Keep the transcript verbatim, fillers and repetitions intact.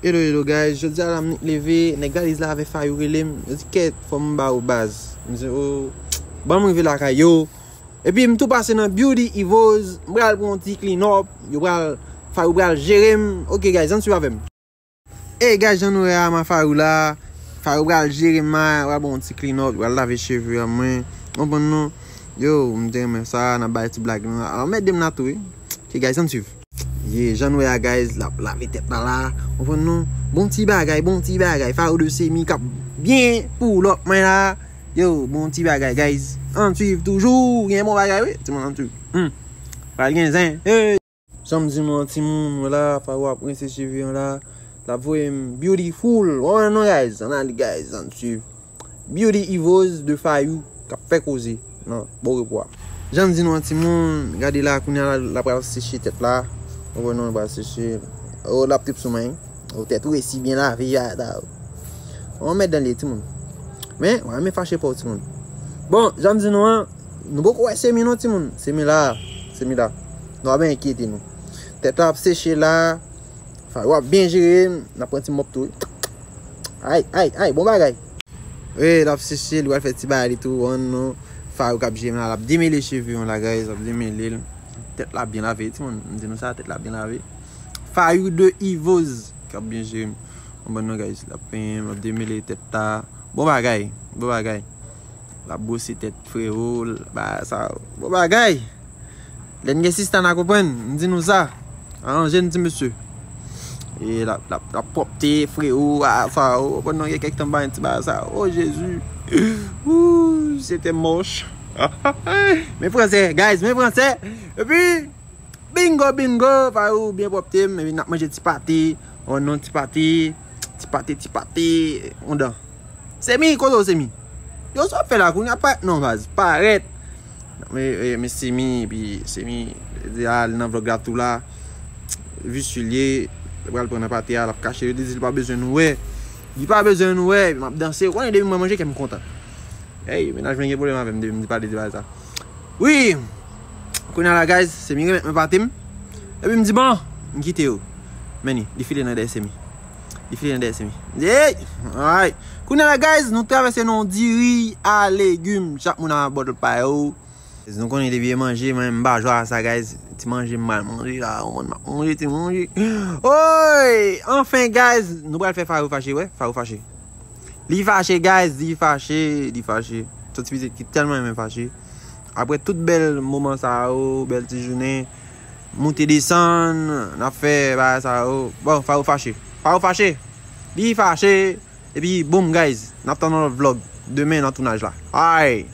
Hello, hello, guys. Jodi a la, m nik leve, nèg valiz la avè Fayou rele m. Yo di, "Kèt, fò m ba ou baz." M di, "Oh, ban m rive lakay yo." Epi m tou pase nan Beauty Evoz, m pral pran yon ti clean up, yo pral, Fayou pral jere m. Ok, guys, ann swiv avè m. Hey, guys, jan nou wè a, m a Fayou la. Fayou pral jere m, a, pral bon ti clean up, pral lave cheve an mwen. Konprann non? Yo, m te renmen sa, n ap bay ti blag nou. Alò, mèt de m la tou, wi. Ok, guys, ann swiv. Ye, jan nou wè a, guys, l ap lave tèt la la. Konprann non? Bon ti bagay, bon ti bagay. Fayou de Semi k ap byen pull up mwen la. Yo, bon ti bagay, guys. Ann swiv toujou. Gen bon bagay, wi. Timoun, ann swiv. Hmm. Pral gen zen. Hey! Jan m di nou an, timoun, mwen la, Fayou ap rense cheve an la. L ap voye m beautiful. Ou konprann non, guys? Ann ale, guys, ann swiv. Beauty Evoz de Fayou k ap fè koze nan Bò Repo a. Jan m di nou an, timoun, gade la, kounye a la, l ap pral seche tèt la. Ou konprann non, l pral seche. Oh, l ap trip sou mwen. Oh, tèt ou resi byen lave, ya, da. On mèt dan li, timoun. Men, w a renmen fache pa w, timoun. Bon, jan m di nou an, nou poko wè Semi non, timoun. Semi la, Semi la. Nou pa byen enkyete nou. Tèt la ap seche la. Fayou ap byen jere, n ap pran ti mòp tou. Ay, ay, ay, bon bagay. Wi, l ap seche, li pral fè ti bagay li tou, an non. Fayou k ap jere m la, l ap demele cheve yon la, guys, l ap demele l. Tèt la byen lave, timoun. M di nou sa, tèt la byen lave. Fayou de Evoz k ap byen jere m. Bon, bon, non, guys, l ap penyen m, l ap demele tèt la. Bon bagay, bon bagay. L ap bwose tèt, frewo, l, ba sa, bon bagay. Lè n gen sistan, n a konprann, m di nou sa. Aranje n ti mesye. E l ap, l ap, l ap pwòpte, frewo, ba sa, ou konprann non, gen kèk tan m pa gen ti ba sa. Oh, Jezi. Ooh, c'était moche. Men fransè, guys, men fransè. Epi, bingo, bingo, Fayou byen pwòpte m, epi n ap manje ti pate. Oh non, ti pate, ti pate, ti pate, on dan. Semi, kote w, Semi? Yo, sa w ap fè la, kounye a parèt non, baz, parèt. Men, men, men Semi, epi Semi, di al nan vlòg la tou la. Visye l ye, li pral pran nan pate a, l ap kache, li di l pa bezwen nou wè. Li pa bezwen nou wè, epi m ap danse. Ou konnen depi mwen manje, kè m kontan. Hey, mennaj mwen gen pwoblèm avè m depi m di pale de bagay sa. Wi! Kounye a la, guys, Semi remèt mwen pate m. Epi m di, "Bon, m kite yo." Men li, li file nan dèyè Semi. Li file nan dèyè Semi. M di, "Hey!" Alright. Kounye a la, guys, nou travèse nan yon diri a legim. Chak moun a bòdòt pa yo. Nou konnen depi e manje, mwen, m pa jwe a sa, guys. Ti manje m pral manje la, ou konn m ap manje, ti manje. Oy! Anfen, guys, nou pral fè Fayou fache, wè, Fayou fache. Li fache, guys, li fache, li fache. Se yon ti pitit ki tèlman renmen fache. Apre tout bèl moman sa yo, bèl ti jounen, moute desann, n ap fè bagay sa yo. Bon, Fayou fache. Fayou fache. Li fache. Epi, boom, guys, n ap tann yon lòt vlòg demen nan tounaj la. Ay!